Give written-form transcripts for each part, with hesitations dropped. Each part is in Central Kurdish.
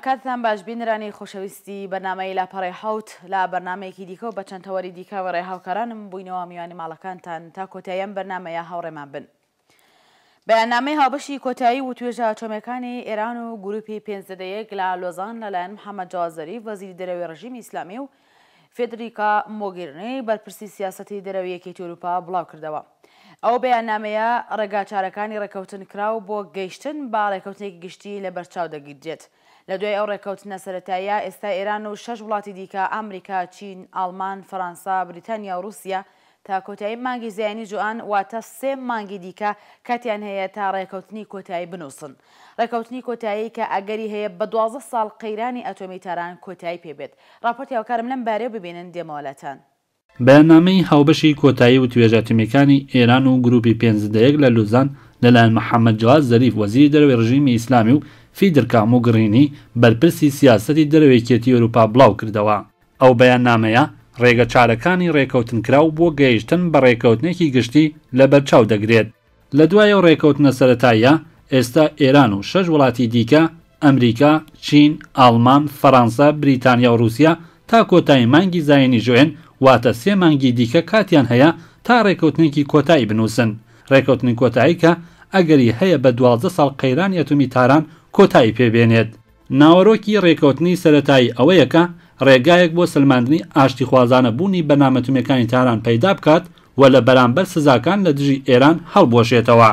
کاتتان باش بینەرانی خۆشەویستی بەرنامەی لاپەڕەی حەوت لە بەرنامەیەکی دیکە و بە چەند تەوەری دیکە وێڕای هاوکارانم بووینەوە میوانی ماڵەکانتان تا کۆتایی ئەم بەرنامەیە هاوڕێمان بن. بەیاننامەی هاوبەشی کۆتایی وتوێژە ئەتۆمییەکانی ئێران و گروپی پێنج دە یەک لە لۆزان لەلایەن محەممەد جەواد زەریف وەزیری دەرەوەی ڕژیمی ئیسلامی و فێدریکا مۆگیرنی بەرپرسی سیاسەتی دەرەوەی یەکێتی ئەوروپا بڵاوکردەوە. ئەو بەیاننامەیە ڕێگاچارەکانی ڕێککەوتن کراو بۆ گەیشتن بە ڕێککەوتنێکی گشتی لەبەرچاو دەگیردرێت. لە دوای ئەو ڕێککەوتنە سەرەتاییە ئێستا ئێران و شەش وڵاتی دیکە، ئامریکا، چین، ئاڵمان، فەرانسە، بریتانیا و ڕووسیە، تا کۆتایی مانگی زایینی جوئان واتە سێ مانگی دیکە کاتیان هەیە تا ڕێکەوتنی کۆتایی بنووسن. ڕێکەوتنی کۆتایی کە ئەگەری هەیە بە 12 ساڵ قەیرانی ئەتۆمی تاران کۆتایی پێ بێت. ڕاپۆرتی هاوکارم لەم بارەیەوە ببینن دێمەوە لاتان. بەیاننامەی هاوبەشی کۆتایی وتوێژە ئەتۆمییەکانی ئێران و گرووپی پێنج زدە یەک لە لوزان لەلایەن محەممەد جەواد زەریف وەزیری دەرەوەی ڕژیمی ئیسلامی و فیدرکا موگرینی بەرپرسی سیاسەتی دەرەوەی یەکێتی ئەوروپا بڵاو کردەوە. ئەو بەیاننامەیە ڕێگەچارەکانی ڕێکەوتنکراو بۆ گەیشتن بە ڕێکەوتنێکی گشتی لەبەرچاو دەگرێت. لە دوای ئەو ڕێکەوتنە سەرەتاییە، ئێستا ئێران و شەش وڵاتی دیکە، ئەمریکا، چین، ئاڵمان، فەرانسە، بریتانیا و ڕووسیە تا کۆتایی مانگی زایینی ژوئێن واتە سێ مانگی دیکە کاتیان هەیە تا ڕێکەوتنێکی کۆتایی بنووسن. ڕێکەوتنی کۆتایی کە ئەگەری هەیە بە 12 ساڵ قەیرانی ئەتۆمی تاران کۆتایی پێ بێنێت. ناوەرۆکی ڕێکەوتنی سەرەتایی ئەوەیە کە ڕێگایەک بۆ سەلماندنی ئاشتیخوازانە بوونی بەرنامە ئەتۆمییەکانی تاران پەیدا بکات و لە بەرامبەر سزاکان لە دژی ئێران هەڵبوەشێتەوە.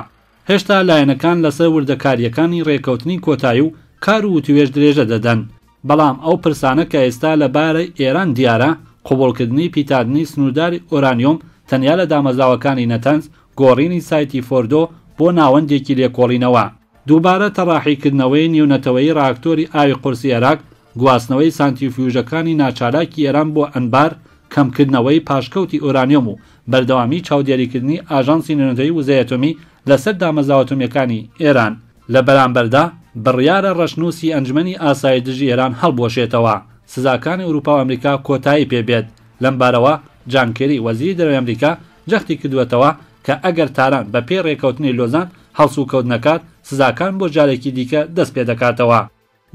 هێشتا لایەنەکان لەسەر وردەکارییەکانی ڕێکەوتنی کۆتایی و کار و وتوێژ درێژە دەدەن، بەڵام ئەو پرسانە کە ئێستا لە بارەی ئێران دیارە، قبوڵکردنی پیتاندنی سنوورداری ئۆرانیۆم تەنیا لە دامەزراوەکانی نەتەنز، گۆڕینی سایتی فۆردۆ بۆ ناوەندێکی لێکۆڵینەوە، دووبارە تەڕاحیکردنەوەی نێونەتەوەیی ڕاکتۆری ئاوی قورسی ئەراک، گواستنەوەی سانتریفیوژەکانی ناچالاکی ئێران بۆ ئەنبار، کەمکردنەوەی پاشکەوتی ئۆرانیۆم و بەردەوامیی چاودێریکردنی ئاژانسی نێونەتەوەیی وزەی ئەتۆمی لەسەر دامەزراوە ئەتۆمییەکانی ئێران. لە بەرامبەردا بڕیارە ڕەشنووسی ئەنجومەنی ئاسایش دژی ئێران هەڵبوەشێتەوە، سزاکانی ئەوروپا و ئەمریکا کۆتایی پێ بێت. لەمبارەوە جان کێری وەزیری دەرەوەی ئەمریکا جەختی کردووەتەوە کە ئەگەر تاران بە پێی ڕێکەوتنی لۆزان هەڵسوکەوت نەکات، سزاکان بۆ جارێکی دیکە دەست پێدەکاتەوە.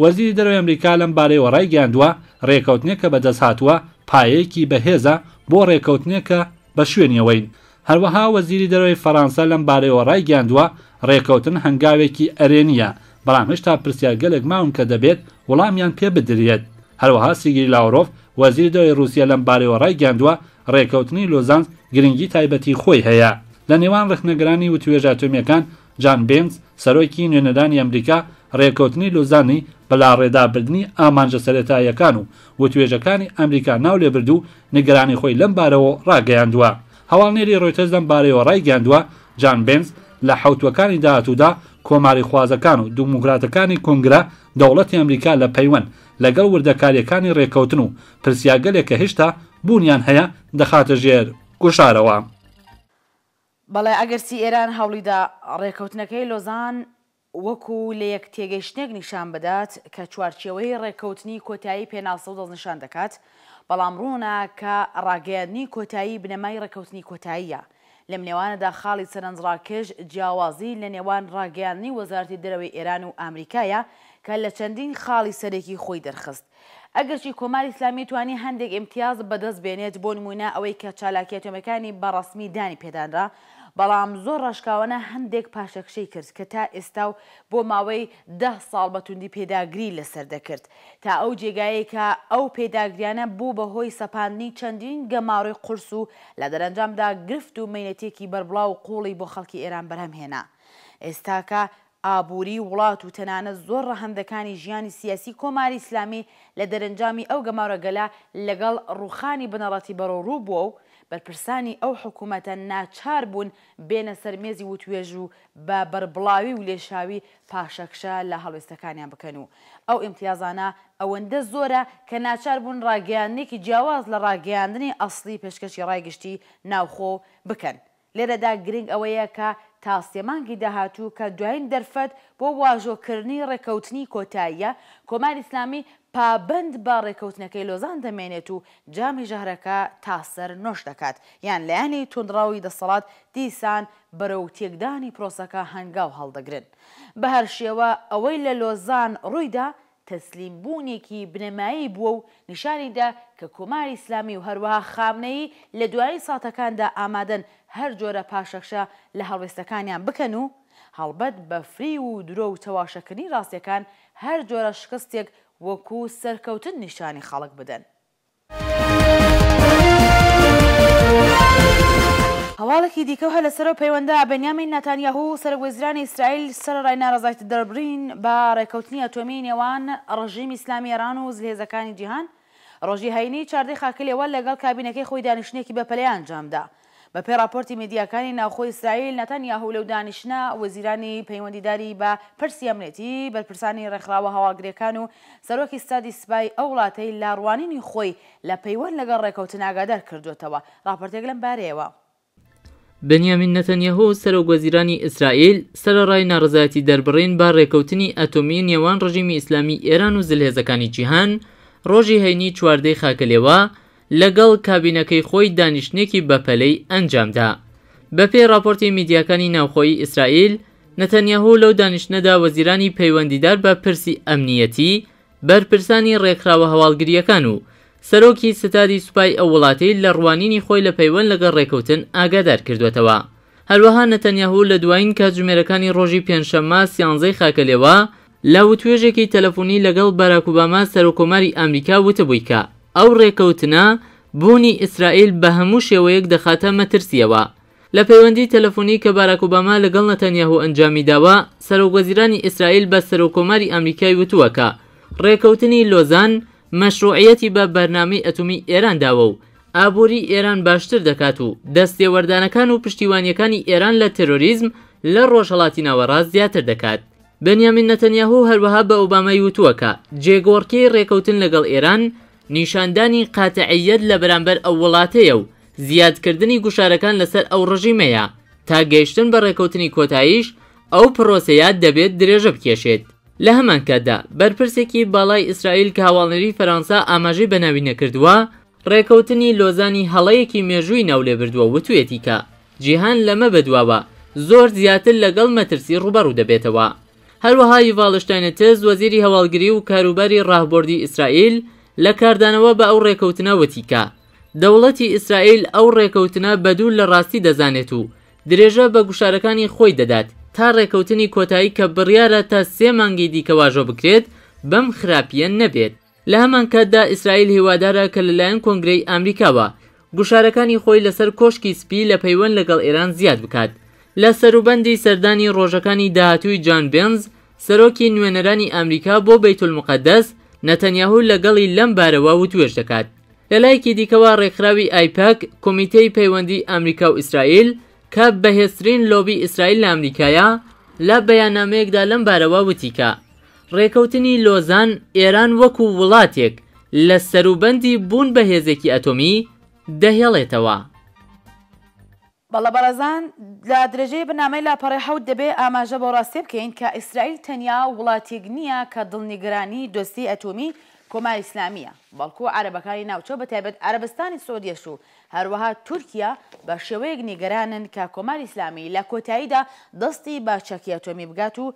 وەزیری دەرەوەی ئەمریکا لەم بارەیەوە ڕایگەیاندووە، ڕێکەوتنێک کە بەدەست هاتووە پایەیەکی بەهێزە بۆ ڕێکەوتنێک کە بە شوێنیەوەین. هەروەها وەزیری دەرەوەی فەرانسە لەم بارەیەوە ڕایگەیاندووە، ڕێکەوتن هەنگاوێکی ئەرێنییە، بەڵام هێشتا پرسیارگەلێک ماون کە دەبێت وڵامیان پێ بدریێت. هەروەها سیرگی لاورۆف، وەزیری دەرەوەی ڕووسیە لەم بارەیەوە ڕایگەیاندووە، ڕێکەوتنی لۆزان گرنگی تایبەتی خۆی هەیە. لە نێوان ڕەخنەگرانی وتوێژە ئەتۆمییەکان، جان بێنز، سەرۆکی نوێنەرانی ئەمریکا، ڕێکەوتنی لۆزانی بە لاڕێدابردنی ئامانجە سەرەتاییەکان و وتوێژەکانی ئەمریکا ناولێبرد و نیگەرانی خۆی لەم بارەوە ڕاگەیاندووە. هەواڵنێری ڕۆیتەرز لەم بارەیەوە ڕایگەیاندووە، جان بێنز لە حەوتووەکانی داهاتوودا کۆماریخوازەکان و دیموکراتەکانی کۆنگرە دەوڵەتی ئەمریکا لە پەیوەند لەگەڵ وردەکارییەکانی ڕێککەوتن و پرسیارگەلێک کە هێشتا بوونیان هەیە دەخاتە ژێر گوشارەوە. بەڵێ ئەگەرچی ئێران هەوڵیدا ڕێککەوتنەکەی لۆزان وەکو لەیەکتێگەیشتنێک نیشان بدات کە چوارچێوەی ڕێککەوتنی کۆتایی پێناسە و دەستنیشان دەکات، بەڵام ڕوونە کە ڕاگەیاندنی کۆتایی بنەمای ڕێککەوتنی کۆتاییە. لەم نێوانەدا خاڵی سەرنجڕاکێش جیاوازی لە نێوان ڕاگەیاندنی وەزارەتی دەرەوەی ئێران و ئامریکایە کە لە چەندین خاڵی سەرەکی خۆی دەرخست. ئەگەرچی کۆماری ئیسلامی توانی هەندێک ئیمتیاز بەدەست بێنێت بۆ نموونە ئەوەی کە چالاکیە ئەتۆمیەکانی بە ڕەسمی دانی پێدانرا، بەڵام زۆر ڕاشکاوانە هەندێک پاشەکشەی کرد کە تا ئێستا و بۆ ماوەی دە ساڵ بە توندی پێداگری لەسەر دەکرد تا ئەو جێگایەی کە ئەو پێداگریانە بوو بە هۆی سەپاندنی چەندین گەمارۆی قورس و لە دەرەنجامدا گرفت و مەینەتیەکی بەربڵاو و قووڵی بۆ خەڵکی ئێران بەرهەم هێنا. ئێستاکە ئابووری وڵات و تەنانەت زۆر ڕەهەندەکانی ژیانی سیاسی کۆماری ئیسلامی لە دەرەنجامی ئەو گەمارۆگەلە لەگەڵ ڕووخانی بنەڕەتی بەرەوڕوو بووە و بەرپرسانی ئەو حکوومەتە ناچار بوون بێنە سەر مێزی وتوێژ و بە بەربڵاوی و لێشاوی پاشەکشە لە هەڵوێستەکانیان بکەن و ئەو ئیمتیازانە ئەوەندە زۆرە کە ناچار بوون ڕاگەیاندنێکی جیاواز لە ڕاگەیاندنی ئەسڵی پێشکەشی ڕای گشتی ناوخۆ بکەن. لێرەدا گرنگ ئەوەیە کە تا سێ مانگی داهاتوو کە دوایین دەرفەت بۆ واژۆکردنی ڕێککەوتنی کۆتاییە، کۆماری ئیسلامی پابەند بە ڕێککەوتنەکەی لۆزان دەمێنێت و جامی ژەهرەکە تا سەر نۆش دەکات، یان لایەنی توندڕەوی دەسەڵات دیسان بەرەو تێکدانی پرۆسەکە هەنگاو هەڵدەگرن. بەهەرشێوە ئەوەی لە لۆزان ڕوویدا. تەسلیم بوونێکی بنەمایی بووە و نیشانی دا کە کۆماری ئیسلامی و هەروەها خامنەیی لە دوایین ساتەکاندا ئامادەن هەر جۆرە پاشەکشە لە هەڵوێستەکانیان بکەن و هەڵبەت بە فریو و درۆ و چەواشەکردنی ڕاستیەکان هەر جۆرە شکستێک وەکوو سەرکەوتن نیشانی خەڵک بدەن. هەواڵێکی دیکە و هەر لەسەر ئەو پەیوەندە، بنیامین ناتانیاهو، سەرۆکوەزیرانی ئیسرائیل سەرەڕای ناڕەزایەتیدەربڕین بە ڕێککەوتنی ئەتۆمیی نێوان ڕژیمی ئیسلامی ئێران و زلهێزەکانی جیهان، ڕۆژی هەینی چاردەی خاکەلێوە لەگەڵ کابینەکەی خۆی دانیشتنێکی بەپەلەی ئەنجامدا. بەپێی ڕاپۆرتی میدیاکانی ناوخۆی ئیسرائیل، ناتانیاهو لەو دانیشتنە وەزیرانی پەیوەندیداری بە پرسی ئەمنیەتی، بەرپرسانی ڕێکخراوە هەواڵگرییەکان و سەرۆکی ستادی سپای ئەو وڵاتەی لە ڕوانینی خۆی لە پەیوەند لەگەڵ ڕێکەوتن ئاگادار کردووەتەوە. ڕاپۆرتێک لەم بارەیەوە. بنیامین نەتەنیاهۆ سەرۆک وەزیرانی ئیسرائیل سەرەڕای ناڕەزایەتی دەربڕین بە ڕێکەوتنی ئەتۆمی نێوان ڕژیمی ئیسلامی ئێران و زلهێزەکانی جیهان ڕۆژی هەینی چواردەی خاکەلێوە لەگەڵ کابینەکەی خۆی دانیشتنێکی بەپەلەی ئەنجامدا. بەپێی ڕاپۆرتی میدیاکانی ناوخۆیی ئیسرائیل، نەتەنیاهو لەو دانیشتنەدا وەزیرانی پەیوەندیدار بە پرسی ئەمنییەتی، بەرپرسانی ڕێکخراوە هەواڵگرییەکان و سەرۆکی ستادی سوپای ئەو وڵاتەی لە ڕوانینی خۆی لە پەیوەند لەگەڵ ڕێکەوتن ئاگادار کردووەتەوە. هەروەها نەتەنیاهو لە دوایین کاتژمێرەکانی ڕۆژی پێنجشەممە سیانزەی خاکەلێوە لە وتوێژێکی تەلەفونی لەگەڵ باراک ئوباما سەرۆککۆماری ئامریکا وتبووی کە ئەو ڕێکەوتنە بوونی ئیسرائیل بە هەموو شێوەیەک دەخاتە مەترسییەوە. لە پەیوەندی تەلەفونی کە باراک ئوباما لەگەڵ نەتانیاهو ئەنجامی داوە، سەرۆکوەزیرانی ئیسرائیل بە سەرۆککۆماری ئامریکای وتووە کە ڕێکەوتنی لۆزان مەشروعیەتی بە بەرنامەی ئەتومی ئێران داوە و ئابووری ئێران باشتر دەکات و دەستێوەردانەکان و پشتیوانییەکانی ئێران لە تێرۆریزم لە ڕۆژهەڵاتی ناوەڕاست زیاتر دەکات. بنیامین نەتەنیاهو هەروەها بە ئۆبامای وتووە کە جێگۆڕکێی ڕێکەوتن لەگەڵ ئێران نیشاندانی قاتعییەت لە بەرامبەر ئەو وڵاتەیە و زیادکردنی گوشارەکان لەسەر ئەو ڕژیمەیە، تا گەیشتن بە ڕێکەوتنی کۆتاییش ئەو پرۆسەیە دەبێت درێژە بکێشێت. لە هەمان کاتدا بەرپرسێکی باڵای ئیسرائیل کە هەواڵنێری فەرانسا ئاماژەی بە ناوی نەکردووە، ڕێکەوتنی لۆزانی هەڵەیەکی مێژووی ناولێبردووە وتویەتی کە جیهان لەمە بەدواوە زۆر زیاتر لەگەڵ مەترسی ڕووبەڕوو دەبێتەوە. هەروەها یوڤاڵ شتاینتز وەزیری هەواڵگری و کاروباری ڕاهبۆردی ئیسرائیل لە کاردانەوە بە ئەو ڕێکەوتنە وتی کە دەوڵەتی ئیسرائیل ئەو ڕێکەوتنە بە دوور لە ڕاستی دەزانێت و درێژە بە گوشارەکانی خۆی دەدات تا ڕێکەوتنی کۆتایی کە بڕیارە تا سێ مانگی دیکە واژۆ بکرێت بەم خراپییە نەبێت. لە هەمانکاتدا ئیسرائیل هیوادارە کە لەلایەن کۆنگرەی ئامریکاوە گوشارەکانی خۆی لەسەر کۆشکی سپی لە پەیوەند لەگەڵ ئێران زیاد بکات. لە سەروبەندی سەردانی ڕۆژەکانی داهاتووی جان بێنز سەرۆکی نوێنەرانی ئامریکا بۆ بەیتولموقەدەس، نەتەنیاهو لەگەڵی لەم بارەوە وتوێژ دەکات. لە لایەکی دیکەوە ڕێکخراوی ئایپەک، کۆمیتەی پەیوەندی ئامریکا و ئیسرائیل، کە بەهێزترین لۆبی ئیسرائیل لە ئامریکایە، لە بەیاننامەیەکدا لەم بارەوە وتی کە ڕێکەوتنی لۆزان ئێران وەکو وڵاتێک لە سەروبەندی بوون بە هێزێکی ئەتۆمی دەهێڵێتەوە. بەڵێ بەڕێزان لە درێژەی بەرنامەی لاپەڕەی حەوت دەبێ ئاماژە بەو ڕاستیە بکەین کە ئیسرائیل تەنیا وڵاتێک نییە کە دڵنیگەرانی دۆسیەی ئەتۆمی کۆماری ئیسلامییە بەڵکو عەرەبەکانی ناوچە و بەتایبەت عەرەبستانی سعودیەش و هەروەها تورکیا بە شێوەیەک نیگەرانن کە کۆماری ئیسلامی لە کۆتاییدا دەستی بە چەکی ئەتۆمی بگات و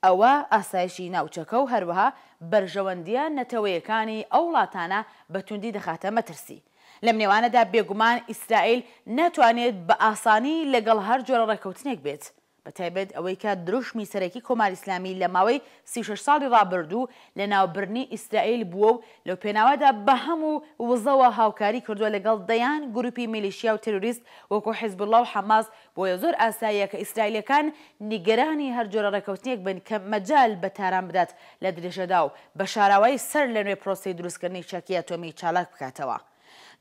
ئەوە ئاسایشی ناوچەکە و هەروەها بەرژەوەندییە نەتەوەیەکانی ئەو وڵاتانە بە توندی دەخاتە مەترسی. لەم نێوانەدا بێگومان ئیسرائیل ناتوانێت بە ئاسانی لەگەڵ هەر جۆرە ڕێککەوتنێک بێت، بە تایبەت ئەوەی کە دروشمی سەرەکی کۆماری ئیسلامی لە ماوەی 36 ساڵی ڕابردوو لەناوبردنی ئیسرائیل بووە و لەو پێناوەدا بە هەموو وزەوە هاوکاری کردووە لەگەڵ دەیان گروپی میلیشیا و تێرۆریست وەکو حیزبوڵڵا و حەماس بۆیە زۆر ئاساییە کە ئیسرائیلیەکان نیگەرانی هەر جۆرە ڕێکەوتنێک بن کە مەجال بە تاران بدات لە درێژەدا و بە شاراوایی سەر لە نوێ پرۆسەی دروستکردنی چەکی ئەتۆمی چالاک بکاتەوە.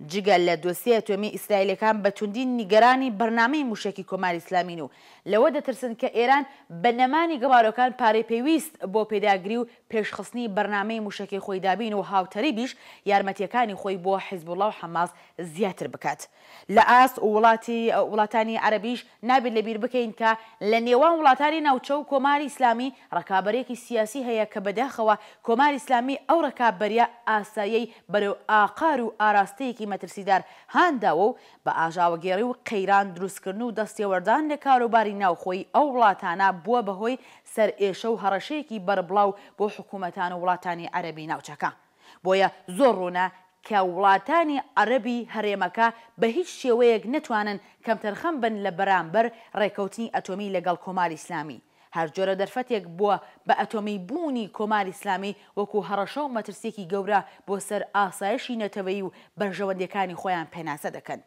جگە لە دۆسیەی ئەتۆمی ئیسرائیلیەکان بە توندی نیگەرانی بەرنامەی موشەکی کۆماری ئیسلامین و لەوە دەترسن کە ئێران بە نەمانی گەمارۆکان پارەی پێویست بۆ پێداگری و پێشخستنی بەرنامەی موشەکی خۆی دابین و هاوتەریبیش یارمەتیەکانی خۆی بۆ حیزبوڵا و حەماس زیاتر بکات. لە ئاست وڵاتی وڵاتانی عەرەبیش نابێت لەبیر بکەین کە لە نێوان وڵاتانی ناوچە و کۆماری ئیسلامی ڕکابەریەکی سیاسی هەیە کە بەداخەوە کۆماری ئیسلامی ئەو ڕکابەریە ئاساییەی بەرەو ئاقار و ئاراستەیەکی. هەڕەشەیەکی مەترسیدار هان داوە و بە ئاژاوەگێڕی و قەیران دروستکردن و دەستێوەردان لە کاروباری ناوخۆیی ئەو وڵاتانە بووە بە هۆی سەرئێشە و هەڕەشەیەکی بەربڵاو بۆ حکوومەتان و وڵاتانی عەرەبی ناوچەکە. بۆیە زۆر ڕوونە کە وڵاتانی عەرەبی هەرێمەکە بە هیچ شێوەیەک نەتوانن کەمتەرخەم بن لە بەرامبەر ڕێکەوتنی ئەتۆمی لەگەڵ کۆماری ئیسلامی. هەر جۆرە دەرفەتێک بۆ بە ئەتۆمی بوونی کۆماری ئیسلامی وەکوو هەڕەشە و مەترسییەکی گەورە بۆ سەر ئاسایشی نەتەوەیی و بەرژەوەندییەکانی خۆیان پێناسە دەکەن.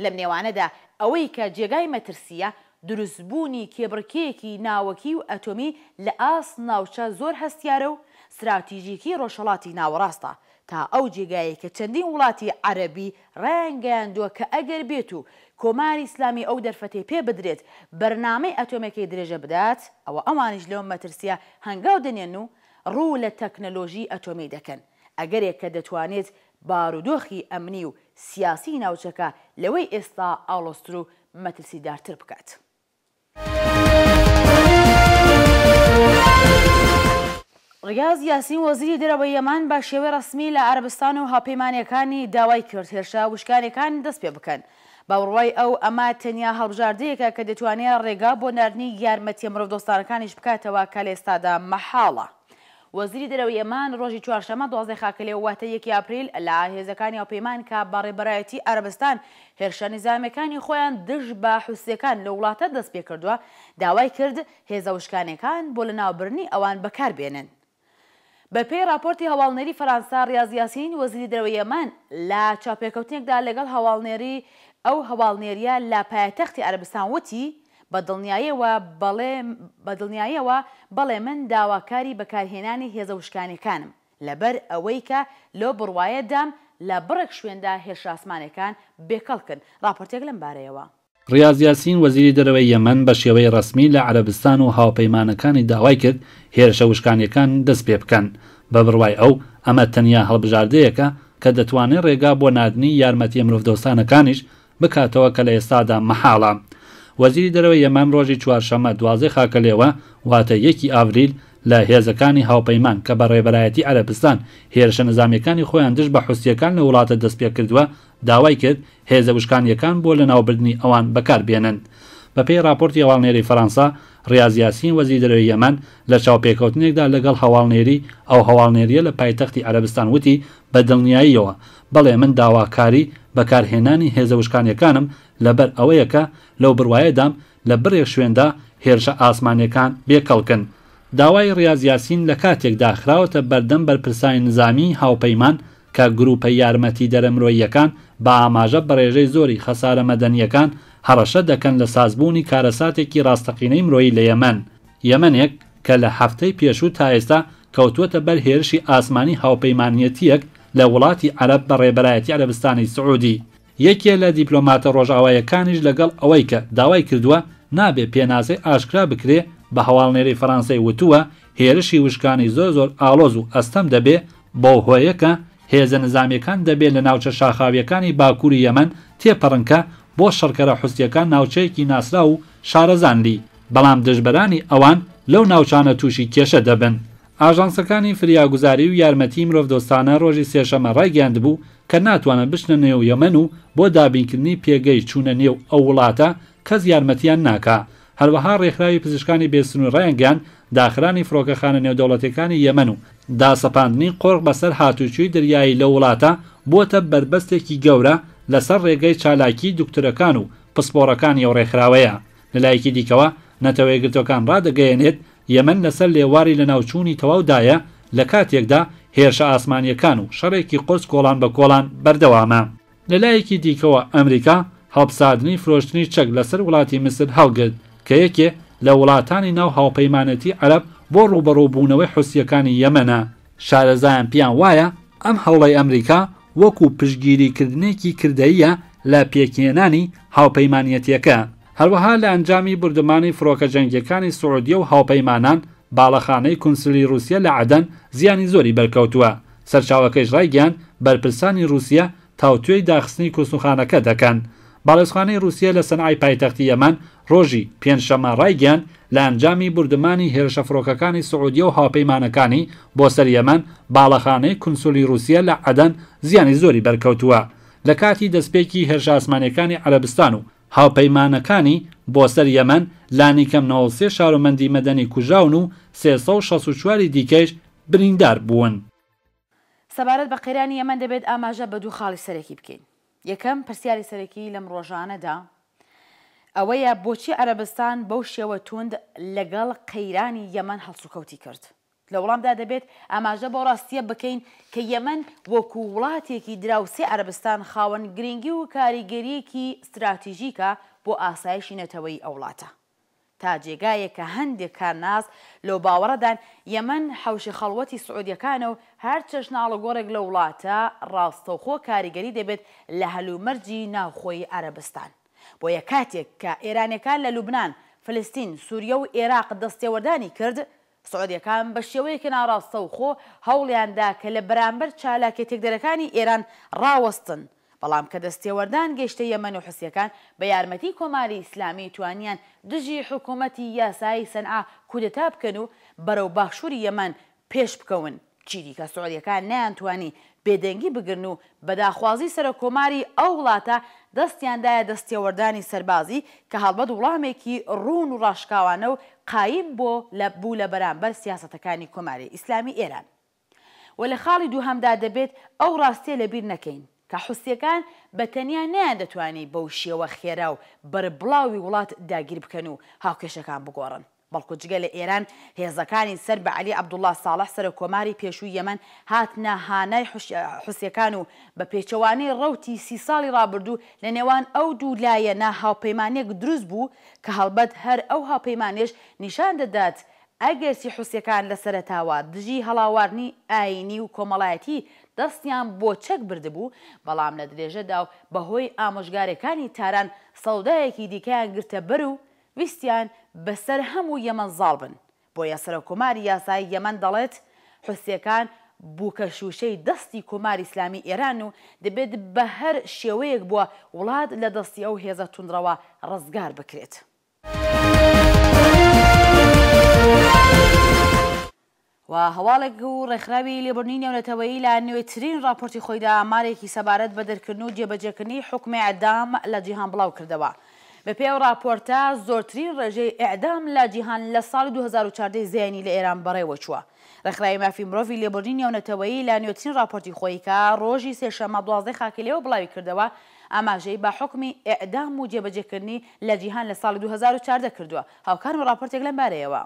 لەم نێوانەدا ئەوەی کە جێگای مەترسییە، دروستبوونی کێبڕکێیەکی ناوەکی و ئەتۆمی لە ئاست ناوچە زۆر هەستیارە و ستراتیژیکی ڕۆژهەڵاتی ناوەڕاستە تا ئەو جێگایەی کە چەندین وڵاتی عەرەبی ڕایانگەیاندووە کە ئەگەر بێت و کۆماری ئیسلامی ئەو دەرفەتەی پێ بدرێت بەرنامەی ئەتۆمیەکەی درێژە بدات ئەوە ئەوانیش لەو مەترسیە هەنگاو دەنێن و ڕوو لە تەکنەلۆژی ئەتۆمی دەکەن ئەگەرێک کە دەتوانێت بارودۆخی ئەمنی و سیاسی ناوچەکە لەوەی ئێستا ئاڵۆزتر و مەترسیدارتر بکات. ڕیاز یاسین وەزیری دەرەوەی یەمەن بە شێوەی ڕەسمی لە عەرەبستان و هاوپەیمانییەکانی داوای کرد هێرشە وشکانییەکان دەست پێ بکەن. بە بڕوای ئەو ئەمە تەنیا هەڵبژاردەیەکە کە دەتوانێ ڕێگا بۆ ناردنی یارمەتییە مرۆڤدۆستانەکانیش بکاتەوە کە لە ئێستادا مەحاڵە. وەزیری دەرەوەی یەمەن ڕۆژی چوارشەممە 12 خاکەلێوە واتە یەکی ئاپریل لە هێزەکانی هاوپەیمان کە بە ڕێبەرایەتی عەرەبستان هێرشە نیزامیەکانی خۆیان دژ بە حوسیەکان لەو وڵاتە دەست پێکردووە داوای کرد هێزە وشکانیەکان بۆ لەناوبردنی ئەوان بەکار بێنن. بە پێی ڕاپۆرتی هەواڵنێری فەرانسە ڕیاز یاسین وەزیری دەرەوەی یەمەن لە چاوپێکەوتنێکدا لەگەڵ هەواڵنێری ئەو هەواڵنێریە لە پایەتەختی عەرەبستان وتی بە دڵنیایەوە بەڵێ بە دڵنیایەوە بەڵێ من داواکاری بەکارهێنانی هێزە وشکانیەکانم لەبەر ئەوەی کە لەو بڕوایە دام لە بڕێک شوێندا هێرشە ئاسمانیەکان بێکەڵکن. ڕاپۆرتێک لەم بارەیەوە. ڕیاز یاسین وەزیری دەرەوەی یەمەن بە شێوەی ڕەسمی لە عەرەبستان و هاوپەیمانەکانی داوای کرد هێرشە وشکانیەکان دەست پێ بکەن. بە بڕوای ئەو ئەمە تەنیا هەڵبژاردەیەکە کە دەتوانێ ڕێگا بۆ ناردنی یارمەتیە مرۆڤدۆستانەکانیش بکاتەوە کە لە ئێستادا مەحاڵە. وەزیری دەرەوەی یەمەن ڕۆژی چوارشەممە 12 خاکەلێوە واتە یەکی ئاڤریل لە هێزەکانی هاوپەیمان کە بە ڕێبەرایەتی عەرەبستان هێرشە نزامیەکانی خۆیان دژ بە حوسیەکان لە وڵاتە دەستپێکردووە داوای کرد هێزە وشکانیەکان بۆ لەناوبردنی ئەوان بەکار بێنن. بە پێی ڕاپۆرتی هەواڵنێری فەرانسە، ڕیاز یاسین وەزیری دەرەوەی یەمەن لە چاوپێکەوتنێکدا لەگەڵ هەواڵنێری ئەو هەواڵنێریە لە پایتەختی عەرەبستان وتی بە دڵنیاییەوە بەڵێ من داواکاری بەکارهێنانی هێزە وشکانیەکانم لەبەر ئەوەیە کە لەو بڕوایەدام لە بڕێک شوێندا هێرشە ئاسمانیەکان بێ کەڵکن. داوای ڕیاز یاسین لە کاتێکدا خراوەتە بەردەم بەرپرسانی نزامیی هاوپەیمان کە گرووپە یارمەتیدەرە مرۆییەکان بە ئاماژە بە ڕێژەی زۆری خەسارە مەدەنییەکان هەڕەشە دەکەن لە سازبوونی کارەساتێکی ڕاستەقینەی مرۆیی لە یەمەن. یەمەنێک کە لە هەفتەی پێشوو تا ئێستا کەوتووەتە بەر هێرشی ئاسمانی هاوپەیمانیەتییەک لە وڵاتی عەرەب بە ڕێبەرایەتی عەرەبستانی سعودی. یەکێ لە دیپلۆماتە ڕۆژئاواییەکانیش لەگەڵ ئەوەی کە داوای کردووە نابێ پێناسەی ئاشکرا بکرێ بە هەواڵنێری فەرانسەی وتووە هێرشی وشکانی زۆر زۆر ئاڵۆز و ئەستەم دەبێ بەو هۆیە کە هێزە نزامیەکان دەبێ لە ناوچە شاخاویەکانی باکووری یەمەن تێپەڕن کە بۆ شەڕکەرە حوسیەکان ناوچەیەکی ناسراو و شارەزان لی بەڵام دژبەرانی ئەوان لەو ناوچانە تووشی کێشە دەبن. ئاژانسەکانی فریاگوزاری و یارمەتیی مرۆڤدۆستانە ڕۆژی سێشەممە ڕایگەیاندبوو کە ناتوانن بچنە نێو یەمەن و بۆ دابینکردنی پێگەی چوونە نێو ئەو وڵاتە کەس یارمەتییان ناکا. هەروەها ڕێکخراوی پزیشکانی بێ سنوور ڕایانگەیاند داخرانی فڕۆکەخانە نێودەوڵەتییەکانی یەمەن و داسەپاندنی قۆرخ بەسەر هاتووچۆی دەریایی لەو وڵاتە بووەتە بەربەستێکی گەورە لەسەر ڕێگەی چالاکیی دوکتورەکان و پسپۆڕەکانی ئەو ڕێکخراوەیە. لەلایەکی دیکەوە نەتەوەیەکگرتووەکان ڕادەگەیەنێت یەمەن لەسەر لێواری لەناوچوونی تەواو دایە، لەکاتێکدا هێرشە ئاسمانییەکان و شەڕێکی قورس کۆڵان بە کۆڵان بەردەوامە. لەلایەکی دیکەوە ئەمریکا هەڵپساردنی فرۆشتنی چەک لەسەر وڵاتی میسر هەڵگرت، کە یەکێ لە وڵاتانی ناو هاوپەیمانێتی عەرەب بۆ ڕووبەڕووبوونەوەی حوسییەکانی یەمەنە. شارەزایان پێیان وایە ئەم هەوڵەی ئەمریکا وەکو پشتگیریکردنێکی کردەییە لە پێکهێنانی هاوپەیمانیەتیەکە. هەروەها لە ئەنجامی بوردومانی فڕۆکە جەنگیەکانی سعودیە و هاوپەیمانان، باڵەخانەی کونسلی ڕوسیە لە عەدەن زیانی زۆری بەرکەوتووە. سەرچاوەکەیش ڕایگەیاند، بەرپرسانی ڕوسیە تاوتوێی داخستنی کونسوڵخانەکە دەکەن. باڵیۆزخانەی ڕووسیە لە سەنعای پایتەختی یەمەن ڕۆژی پێنجشەممە ڕایگەیاند، لە ئەنجامی بوردمانی هێرشە فڕۆکەکانی سعودیە و هاوپەیمانەکانی بۆ سەر یەمەن، باڵەخانەی کونسولی ڕووسیە لە عەدەن زیانی زۆری بەرکەوتووە. لە کاتی دەستپێکی هێرشە ئاسمانییەکانی عەرەبستان و هاوپەیمانەکانی بۆ سەر یەمەن، لانیکەم 93 شارۆمەندی مەدەنی کوژراون و 364 ی دیکەیش بریندار بوون. سەبارەت بە قەیرانی یەمەن دەبێت ئاماژە بە دوو خاڵی سەرەکی بکەین. یەکەم، پرسیاری سەرەکی لەم ڕۆژانەدا ئەوەیە بۆچی عەرەبستان بەو شێوە توند لەگەڵ قەیرانی یەمەن هەڵسوکەوتی کرد؟ لە وڵامدا دەبێت ئاماژە بەو ڕاستییە بکەین کە یەمەن وەکوو وڵاتێکی دراوسێی عەرەبستان خاوەن گرینگی و کاریگەرییەکی ستراتیژیکە بۆ ئاسایشی نەتەوەیی ئەو وڵاتە. تا جێگایەک کە هەندێک کارناس لەو باوەڕەدان یەمەن حەوشی خەڵوەتی سعودیەکانە و هەر چەشنە ئاڵوگۆڕێک لەو وڵاتە ڕاستەوخۆ کاریگەری دەبێت لە هەلومەرجی ناوخۆی عەرەبستان. بۆیە کاتێک کە ئێرانیەکان لە لوبنان، فلستین، سوریە و ئێراق دەستێوەردانی کرد، سعودیەکان بە شێوەیەکی ناڕاستەوخۆ هەوڵیان دا کە لە بەرامبەر چالاکیە تێکدەرەکانی ئێران ڕاوەستن، بەڵام کە دەستێوەردان گەیشتە یەمەن و حوسیەکان بە یارمەتی کۆماری ئیسلامی توانیان دژی حکومەتی یاسایی سەنعا کودەتا بکەن و بەرەو باشوری یەمەن پێش بکەون. چیدیکە سعودیەکان نەیانتوانی بێدەنگی بگرن و بە داخوازی سەرۆک کۆماری ئەو وڵاتە دەستیان دایە دەستێوەردانی سەربازی کە هەڵبەت وڵامێکی ڕوون و ڕاشکاوانە و قایم بۆ لە بوو لە بەرامبەر سیاسەتەکانی کۆماری ئیسلامی ئێران. و لە خاڵی دووهەمدا دەبێت ئەو ڕاستیە لە بیر نەکەین کە حوسیەکان بە تەنیا نەیاندەتوانی بەو شێوە خێرا و بەربڵاوی وڵات داگیر بکەن و هاوکێشەکان بگۆڕن. بەڵکو جگە لە ئێران هێزەکانی سەر بە عەلی عەبدوڵا ساڵح سەرۆک کۆماری پێشووی یەمەن هاتنە هانای حوسیەکان و بە پێچەوانەی ڕەوتی سی ساڵی ڕابردوو لە نێوان ئەو دوو لایەنە هاوپەیمانیەک دروست بوو کە هەڵبەت هەر ئەو هاوپەیمانیەش نیشان دەدات ئەگەرچی حوسیەکان لە سەرەتاوە دژی هەڵاواردنی ئایینی و کۆمەڵایەتی دەستیان بۆ چەک بردبوو بەڵام لە درێژەدا و بە هۆی ئامۆژگاریەکانی تاران سەودایەکی دیکەیان گرتە بەر و ویستیان بەسەر هەموو یەمەن زاڵ بن، بۆیە سەرۆککۆماری یاسایی یەمەن دەڵێت، حوسییەکان بووکە شووشەی دەستی کۆماری ئیسلامی ئێرانن و دەبێت بە هەر شێوەیەک بووە وڵات لە دەستی ئەو هێزە توندڕەوە ڕزگار بکرێت. و هەواڵێک و ڕێکخراوی لێبوردنی نێونەتەوەیی لە نوێترین ڕاپۆرتی خۆیدا ئامارێکی سەبارەت بە دەرکردن و جێبەجێکردنی حوکمی ئێعدام لە جیهان بڵاو کردەوە. بەپێی ئەو ڕاپۆرتە زۆرترین ڕێژەی ئێعدام لە جیهان لە ساڵی 2014 زایینی لە ئێران بەڕێوە چووە. ڕێکخراوی مافی مرۆڤی لێبوردنی نێونەتەوەیی لە نوێترین ڕاپۆرتی خۆی کە ڕۆژی سێشەممە 12 خاکەلێوە بڵاوی کردەوە ئاماژەی بە حوکمی ئێعدام و جێبەجێکردنی لە جیهان لە ساڵی 2014 کردووە. هاوکارم ڕاپۆرتێک لەم بارەیەوە.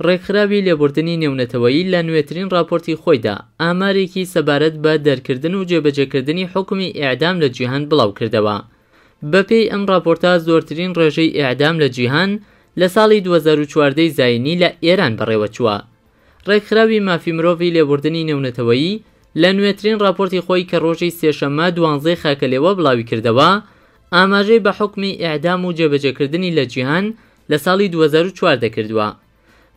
ڕێکخراوی لێبوردنی نێونەتەوەیی لە نوێترین ڕاپۆرتی خۆیدا ئامارێکی سەبارەت بە دەرکردن و جێبەجێکردنی حوکمی ئێعدام لە جیهان بڵاو کردەوە. بەپێی ئەم ڕاپۆرتە زۆرترین ڕێژەی ئێعدام لە جیهان لە ساڵی 2014 ی زایینی لە ئێران بەڕێوەچووە. ڕێکخراوی مافی مرۆڤی لێبوردنی نێونەتەوەیی لە نوێترین ڕاپۆرتی خۆی کە ڕۆژی سێشەممە دوانزەی خاکەلێوە بڵاوی کردەوە ئاماژەی بە حوکمی ئێعدام و جێبەجێکردنی لە جیهان لە ساڵی 2014 کردووە.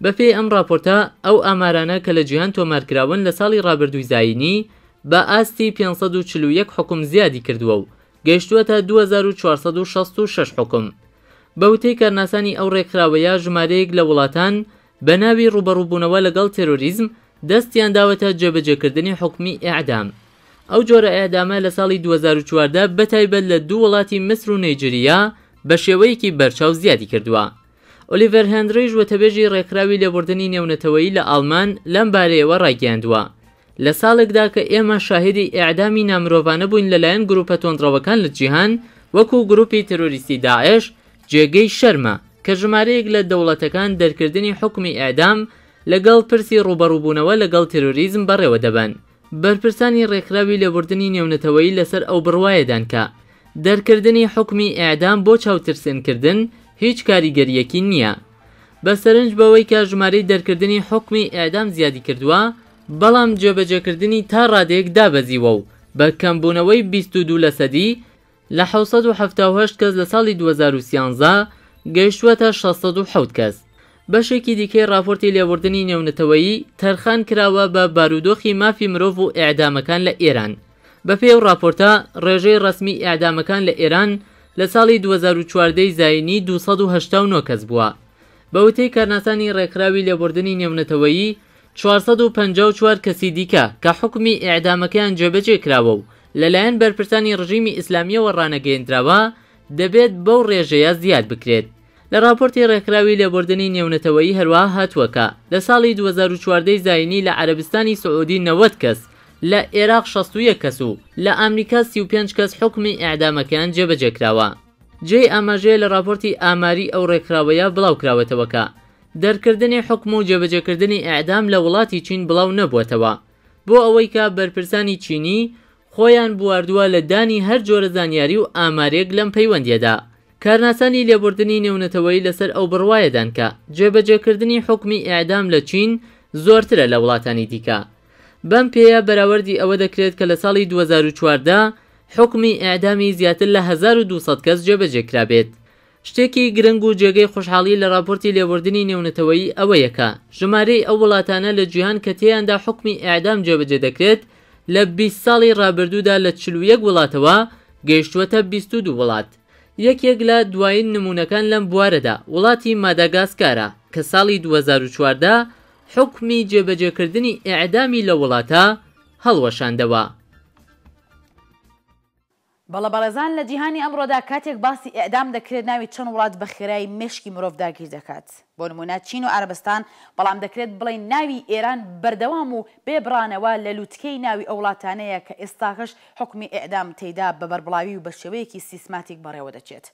بەپێی ئەم ڕاپۆرتە، ئەو ئامارانە کە لە جیهان تۆمارکراون لە ساڵی ڕابردووی زایینی بە ئاستی 541 حوکم زیادی کردووە و گەیشتووەتە 2466 حوکم. بە وتەی کارناسانی ئەو ڕێکخراوەیە ژمارەیەک لە وڵاتان بە ناوی ڕووبەڕووبوونەوە لەگەڵ تێرۆریزم دەستیان داوەتە جێبەجێکردنی حوکمی ئێعدام. ئەو جۆرە ئێعدامە لە ساڵی 2014 بە تایبەت لە دوو وڵاتی میسر و نەیجریا بە شێوەیەکی بەرچاو زیادی کردووە. ئۆلیڤەر هێنریش وتەبێژی ڕێکخراوی لێبوردنی نێونەتەوەیی لە ئاڵمان لەم بارەیەوە ڕایگەیاندووە، لە ساڵێکدا کە ئێمە شاهیدی ئێعدامی نامرۆڤانە بووین لەلایەن گرووپە تۆندڕەوەکان لە جیهان وەکوو گرووپی تێرۆریستی داعش، جێگەی شەرمە کە ژمارەیەک لە دەوڵەتەکان دەرکردنی حوکمی ئێعدام لەگەڵ پرسی ڕووبەڕووبوونەوە لەگەڵ تێرۆریزم بەڕێوە دەبەن. بەرپرسانی ڕێکخراوی لێبوردنی نێونەتەوەیی لەسەر ئەو بڕوایەدان کە دەرکردنی حوکمی ئێعدام بۆ چاوترسێنکردن هیچ کاریگەرییەکی نییە. بە سەرنج بەوەی کە ژمارەی دەرکردنی حوکمی ئێعدام زیادی کردووە، بەڵام جێبەجێکردنی تا ڕادەیەک دابەزیوە و بە کەمبوونەوەی 22 لەسەدی لە 778 کەس لە ساڵی 2013 گەیشتووەتە 607 کەس. بەشێکی دیکەی ڕاپۆرتی لێبوردنی نێونەتەوەیی تەرخان کراوە بە بارودۆخی مافی مرۆڤ و ئێعدامەکان لە ئێران. بەپێی ئەو ڕاپۆرتە، ڕێژەی ڕەسمی ئێعدامەکان لە ئێران لە ساڵی 2014 ی زایینی 289 کەس بووە. بە وتەی کارناسانی ڕێکخراوی لێبوردنی نێونەتەوەیی، 454 کەسی دیکە کە حوکمی ئێعدامەکەیان جێبەجێ کراوە و لەلایەن بەرپرسانی ڕژیمی ئیسلامییەوە ڕانەگەیەندراوە، دەبێت بەو ڕێژەیە زیاد بکرێت. لە ڕاپۆرتی ڕێکخراوی لێبوردنی نێونەتەوەیی هەروەها هاتووە کە، لە ساڵی 2014 ی زایینی لە عەرەبستانی سعودی 90 کەس، لە ئێراق 61 کەس و لە ئامریکا 35 کەس حوکمی ئێعدامەکەیان جێبەجێ کراوە. جێی ئاماژەیە لە ڕاپۆرتی ئاماری ئەو ڕێکخراوەیە بڵاو کراوەتەوە کە، دەرکردنی حوکم و جێبەجێکردنی ئێعدام لە وڵاتی چین بڵاو نەبووەتەوە بۆ ئەوەی کە بەرپرسانی چینی خۆیان بواردووە لە دانی هەر جۆرە زانیاری و ئامارێک لەم پەیوەندییەدا. کارناسانی لێبوردنی نێونەتەوەیی لەسەر ئەو بڕوایەدان کە جێبەجێکردنی حوکمی ئێعدام لە چین زۆرترە لە وڵاتانی دیکە. بەم پێیە بەراوردی ئەوە دەکرێت کە لە ساڵی 2014 حوکمی ئێعدامی زیاتر لە 1200 کەس جێبەجێ کرابێت. شتێکی گرنگ و جێگەی خۆشحاڵی لە ڕاپۆرتی لێبوردنی نێونەتەوەیی ئەوەیە کە ژمارەی ئەو وڵاتانە لە جیهان کە تێیاندا حوکمی ئێعدام جێبەجێ دەکرێت لە 20 ساڵی ڕابردوودا لە 41 وڵاتەوە گەیشتووەتە 22 وڵات. یەکێک لە دوایین نموونەکان لەم بوارەدا وڵاتی ماداگاسکارە کە ساڵی 2014 حوکمی جێبەجێکردنی ئێعدامی لەو وڵاتە هەڵوەشاندەوە. بەڵێ بەڕێزان لە جیهانی ئەمڕۆدا کاتێک باسی ئیعدام دەکرێت ناوی چەند وڵات بە خێرایی مێشکی مرۆڤ داگیر دەکات بۆ نموونە چین و عەرەبستان بەڵام دەکرێت بڵێین ناوی ئێران بەردەوام و بێ بڕانەوە لە لوتکەی ناوی ئەو وڵاتانەیە کە ئێستاکەش حوکمی ئیعدام تێیدا بە بەربڵاوی و بە شێوەیەکی سیسماتیک بەڕێوە دەچێت.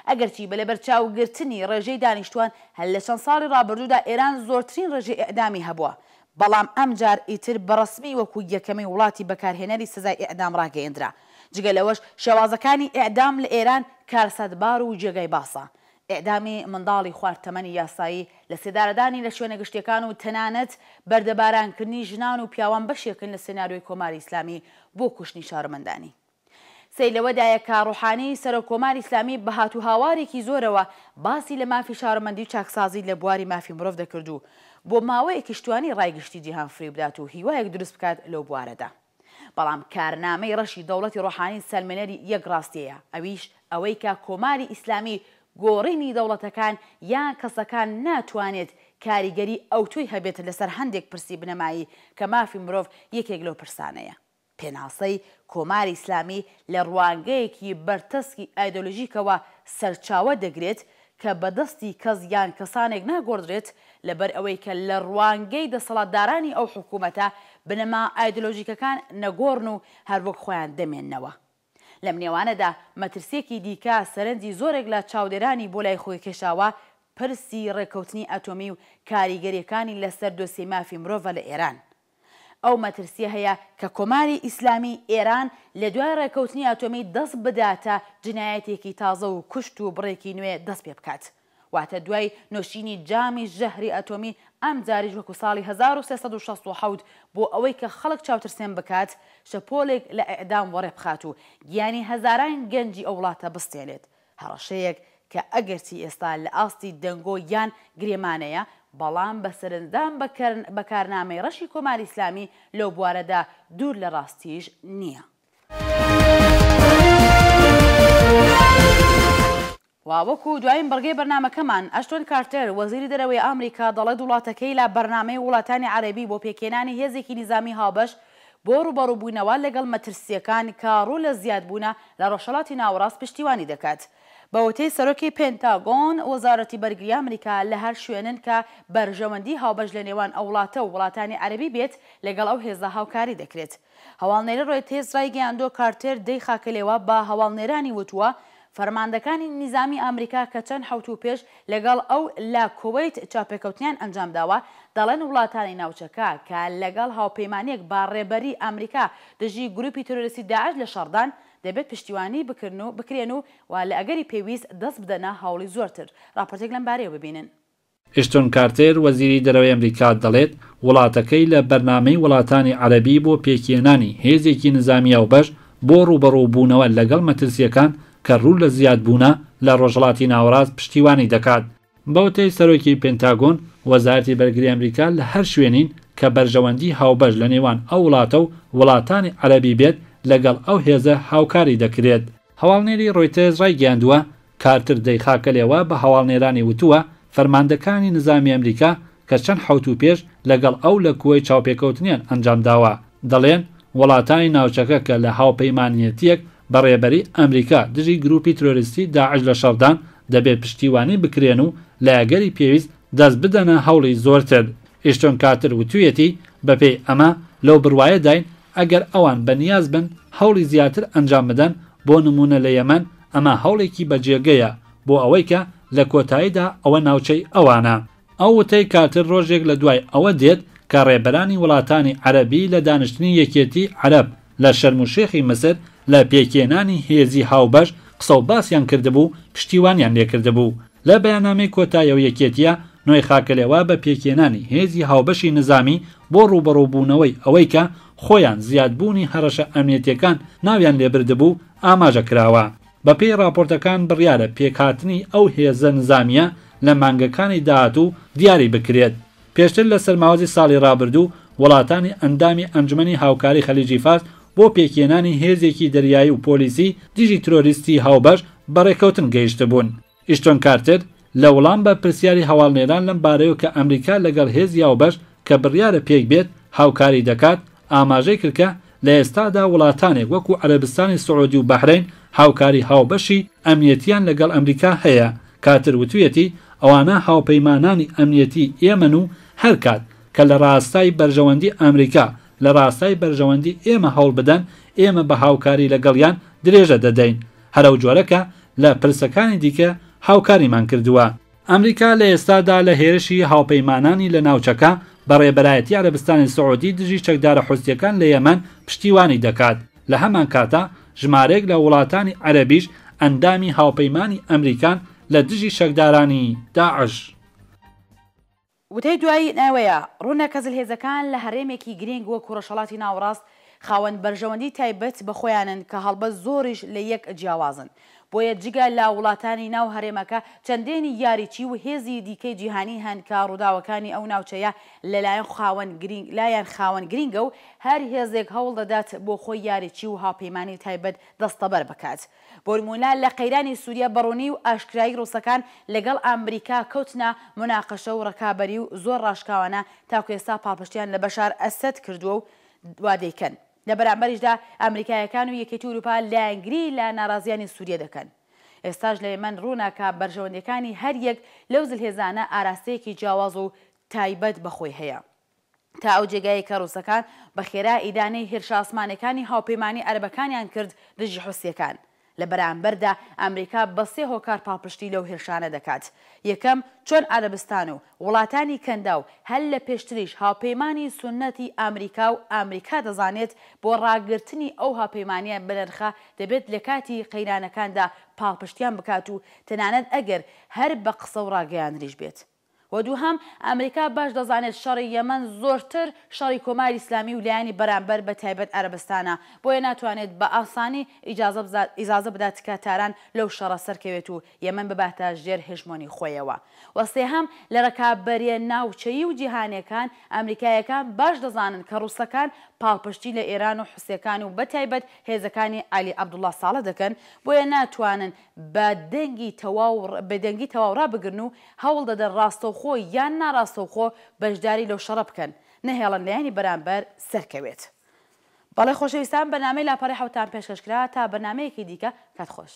ئەگەرچی بە لەبەرچاوگرتنی ڕێژەی دانیشتووان هەر لە چەند ساڵی ڕابردوودا ئێران زۆرترین ڕێژەی ئێعدامی هەبووە، بەڵام ئەمجار ئیتر بە ڕەسمی وەکوو یەکەمین وڵاتی بەکارهێنەری سزای ئێعدام ڕاگەیەندرا. جگە لەوەش شێوازەکانی ئێعدام لە ئێران کارەساتبار و جێگای باسە. ئێعدامی منداڵی خوار تەمەنی یاسایی، لەسێدارەدانی لە شوێنە گشتییەکان و تەنانەت بەردەبارانکردنی ژنان و پیاوان بەشێکن لە سێناریۆی کۆماری ئیسلامی بۆ کوشتنی شارۆمەندانی. سەیر لەوەدایە کە ڕۆحانی سەرۆک کۆماری ئیسلامی بە هات و هاوارێکی زۆرەوە باسی لە مافی شارۆمەندی و چاکسازی لە بواری مافی مرۆڤ دەکرد و بۆ ماوەیەکیش توانی ڕای گشتی جیهان فریو بدات و هیوایەک دروست بکات لەو بوارەدا. بەڵام کارنامەی ڕەشی دەوڵەتی ڕۆحانی سەلمێنەری یەک ڕاستیەیە ئەویش ئەوەی کە کۆماری ئیسلامی گۆڕینی دەوڵەتەکان یان کەسەکان ناتوانێت کاریگەری ئەوتۆی هەبێت لەسەر هەندێک پرسی بنەمایی کە مافی مرۆڤ یەکێک لەو پرسانەیە. پێناسەی کۆماری ئیسلامی لە ڕوانگەیەکی بەرتەسکی ئایدۆلۆژیکەوە سەرچاوە دەگرێت کە بە دەستی کەس یان کەسانێک ناگۆڕدرێت، لەبەر ئەوەی کە لە ڕوانگەی دەسەڵاتدارانی ئەو حکوومەتە بنەما ئایدۆلۆژیکەکان نەگۆڕن و هەر وەک خۆیان دەمێننەوە. لەم نێوانەدا مەترسییەکی دیکە سەرنجی زۆرێک لە چاودێرانی بۆ لای خۆی کێشاوە، پرسی ڕێککەوتنی ئەتۆمی و کاریگەرییەکانی لەسەر دۆسیەی مافی مرۆڤە لە ئێران. ئەو مەترسییە هەیە کە کۆماری ئیسلامیی ئێران لە دوای ڕێککەوتنی ئەتۆمی دەست بداتە جنایەتێکی تازە و کوشت و بڕێکی نوێ دەست پێ بکات. واتە دوای نۆشینی جامی ژەهری ئەتۆمی ئەمجاریش وەکو ساڵی 1367 بۆ ئەوەی کە خەڵک چاوترسێن بکات شەپۆلێک لە ئیعدام وەڕێ بخات و گیانی هەزاران گەنجی ئەو وڵاتە بستێنێت. هەڕەشەیەک کە ئەگەرچی ئێستا لە ئاستی دەنگۆ یان گرێمانەیە، بەڵام بە سەرنجدان بە کارنامەی ڕەشی کۆماری ئیسلامی لەو بوارەدا دوور لە ڕاستیش نییە. و وەکو دوایین بڕگەی بەرنامەکەمان، ئەشتۆن کارتێر، وەزیری دەرەوەی ئامریکا دەڵێت وڵاتەکەی لە بەرنامەی وڵاتانی عەرەبی بۆ پێکهێنانی هێزێکی نیزامی هاوبەش بۆ ڕووبەڕووبوونەوە لەگەڵ مەترسییەکان کە ڕوو لە زیادبوونە لە ڕۆژهەڵاتی ناوەڕاست پشتیوانی دەکات. بە وتەی سەرۆکی پێنتاگۆن، وەزارەتی بەرگری ئامریکا لە هەر شوێنن کە بەرژەوەندی هاوبەش لە نێوان ئەو وڵاتە و وڵاتانی عەرەبی بێت لەگەڵ ئەو هێزە هاوکاری دەکرێت. هەواڵنێری ڕۆیتێرز ڕایگەیاندووە کارتێر دەی خاکەلێوە بە هەواڵنێرانی وتووە فەرماندەکانی نیزامی ئامریکا کە چەند حەوتوو پێش لەگەڵ ئەو لە کوەیت چاوپێکەوتنیان ئەنجام داوە دەڵێن وڵاتانی ناوچەکە کە لەگەڵ هاوپەیمانیەک بە ڕێبەری ئامریکا دژی گروپی ترۆریستی داعش لە شەڕدان دەبێت پشتیوانی بکرن و بکرێن و و لە ئەگەری پێویست دەست بدەنە هەوڵی زۆرتر. ڕاپۆرتێک لەم بارەیەوە ببینن. ئشتۆن کارتێر، وەزیری دەرەوەی ئەمریکا دەڵێت، وڵاتەکەی لە بەرنامەی وڵاتانی عەرەبی بۆ پێکهێنانی هێزێکی نزامی هاوبەش بۆ ڕووبەڕووبوونەوە لەگەڵ مەترسییەکان کە ڕوو لە زیادبوونە لە ڕۆژهەڵاتی ناوەڕاست پشتیوانی دەکات. بەوتەی سەرۆکی پنتاگۆن، وەزارەتی بەرگری ئەمریکا لە هەر شوێنین کە بەرژەوەندی هاوبەش لە نێوان ئەو وڵاتە و وڵاتانی عەرەبی بێت لەگەڵ ئەو هێزە هاوکاری دەکرێت. هەواڵنێری ڕۆیتێرز ڕایگەیاندووە، کارتر دەیخاکەلێوە بە هەواڵنێرانی وتووە، فەرماندەکانی نزامی ئەمریکا کە چەند حەوتوو پێش لەگەڵ ئەو لە کوەیت چاوپێکەوتنیان ئەنجام داوە، دەڵێن، وڵاتانی ناوچەکە کە لە هاوپەیمانیەتییەک بە ڕێبەری ئەمریکا دژی گرووپی ترۆریستی داعش لە شەڕدان، دەبێ پشتیوانی بکرێن و لە ئەگەری پێویست دەست بدەنە هەوڵی زۆرتر. ئیشتۆن کارتر وتوویەتی، بەپێی ئەمە لەو بڕوایەداین ئەگەر ئەوان بە نیاز بن هەوڵی زیاتر ئەنجام بدەن، بۆ نموونە لە یەمەن، ئەمە هەوڵێکی بەجێگەیە بۆ ئەوەی کە لە کۆتاییدا ئەوە ناوچەی ئەوانە. ئەو وتەی کارتر ڕۆژێک لە دوای ئەوە دێت کە ڕێبەرانی وڵاتانی عەرەبی لە دانیشتنی یەکێتیی عەرەب لە شەرموشێخی مسر لە پێکهێنانی هێزی هاوبەش قسە و باسیان کردبوو پشتیوانیان لێکردبوو. لە بەیاننامەی کۆتایی ئەو یەکێتییە نۆی خاکەلێوە بە پێکهێنانی هێزی هاوبەشی نزامی بۆ ڕووبەڕووبوونەوەی ئەوەی کە خۆیان زیادبوونی هەڕەشە ئەمنیەتییەکان ناویان لێبردبوو ئاماژە کراوە. بەپێی ڕاپۆرتەکان بڕیارە پێکهاتنی ئەو هێزە نزامییە لە مانگەکانی داهاتوو دیاری بکرێت. پێشتر لە سەرماوەزی ساڵی ڕابردوو وڵاتانی ئەندامی ئەنجومەنی هاوکاری خەلیجی فارس بۆ پێکهێنانی هێزێکی دەریایی و پۆلیسی دژی ترۆریستی هاوبەش بە ڕێککەوتن گەیشتبوون. ئیشتۆن کارتر لە وڵام بە پرسیاری هەواڵنێران لەم بارەیەوە کە ئەمریکا لەگەڵ هێزی هاوبەش کە بڕیارە پێک بێت هاوکاری دەکات، ئاماژەی کرد کە لە ئێستادا وڵاتانێک وەکوو عەرەبستانی سعودی و بەحرەین هاوکاری هاوبەشی ئەمنیەتییان لەگەڵ ئەمریکا هەیە. کارتر وتویەتی ئەوانە هاوپەیمانانی ئەمنیەتیی ئێمەن و هەر کات کە لە ڕاستای بەرژەوەندی ئەمریکا لە ڕاستای بەرژەوەندی ئێمە هەوڵ بدەن ئێمە بە هاوکاری لەگەڵیان درێژە دەدەین هەر ئەو جۆرە کە لە پرسەکانی دیکە هاوکاریمان کردووە. ئەمریکا لە ئێستادا لە هێرشی هاوپەیمانانی لە ناوچەکە بە ڕێبەرایەتی عەرەبستانی سعودی دژی چەکدارە حوسییەکان لە یەمەن پشتیوانی دەکات، لە هەمانکاتا ژمارەیەک لە وڵاتانی عەرەبیش ئەندامی هاوپەیمانی ئەمریکان لە دژی چەکدارانی داعش. وتەی دوایین ئەوەیە، ڕوونە کە زلهێزەکان لە هەرێمێکی گرینگ وەکو ڕۆژهەڵاتی ناوەڕاست خاوەن بەرژەوەندی تایبەت بە خۆیانن کە هەڵبەت زۆریش لە یەک جیاوازن. بۆیە جگە لە وڵاتانی ناو هەرێمەکە چەندین یاریچی و هێزی دیکەی جیهانی هەن کە ڕووداوەکانی ئەو ناوچەیە لەلایەن خاوەن گرینگ لایان خاوەن گرینگە و هەر هێزێک هەوڵ دەدات بۆ خۆی یاریچی و هاوپەیمانی تایبەت دەستەبەر بکات. بۆنموونە لە قەیرانی سوریە بە ڕوونی و ئاشکرایی ڕووسەکان لەگەڵ ئامریکا کەوتنە موناقەشە و ڕکابەری و زۆر ڕاشکاوانە تاکو ئێستا پاڵپشتیان لە بەشار ئەسەد کردووە و وا دەیکەن. لە بەرامبەریشدا ئامریکایەکان و یەکێتی ئوروپا لایەنگری لە ناڕازیانی سوریە دەکەن. ئێستاش لە یەمەن ڕوونە کە بەرژەوەندیەکانی هەر یەک لەو زلهێزانە ئاراستەیەکی جیاواز و تایبەت بە خۆی هەیە. تا ئەو جێگایەی کە ڕووسەکان بە خێرا ئیدانەی هێرشە ئاسمانیەکانی هاوپەیمانی عەرەبەکانیان کرد دژی حوسیەکان. لە بەرامبەردا ئەمریکا بە سێ هۆکار پاڵپشتی لەو هێرشانە دەکات. یەکەم، چۆن عەرەبستان و وڵاتانی کەنداو هەر لە پێشتریش هاوپەیمانی سوننەتی ئامریکا و ئامریکا دەزانێت بۆ ڕاگرتنی ئەو هاوپەیمانیە بەنرخە دەبێت لە کاتی قەیرانەکاندا پاڵپشتیان بکات و تەنانەت ئەگەر هەر بە قسە و ڕاگەیاندنیش بێت. و دووهەم، ئەمریکا باش دەزانێت شەڕی یەمەن زۆرتر شەڕی کۆماری ئیسلامی و لایەنی بەرامبەر بە تایبەت عەرەبستانە، بۆیە ناتوانێت بە ئاسانی ئیجازە بدات کە تاران لەو شەڕە سەرکەوێت و یەمەن بباتە ژێر هێژمۆنی خۆیەوە. و سێهەم، لە رەکابەریە ناوچەیی و جیهانیەکان، ئەمریکایەکان باش دەزانن کە ڕووسەکان پاڵپشتی لە ئێران و حوسیەکان و بە تایبەت هێزەکانی عەلی عەبدوڵا ساڵە دەکەن، بۆیە ناتوانن بە دەنگی تەواو بێدەنگی تەواو ڕابگرن و هەوڵ دەدەن ڕاستەوخۆ یان ناڕاستەوخۆ بەشداری لەو شەڕە بکەن نەهێڵن لایەنی بەرامبەر سەرکەوێت. بەڵێ خۆشەویستان بەرنامەی لاپەڕەی حەوتان پێشکەش کرا تا بەرنامەیەکی دیکە کات خۆش.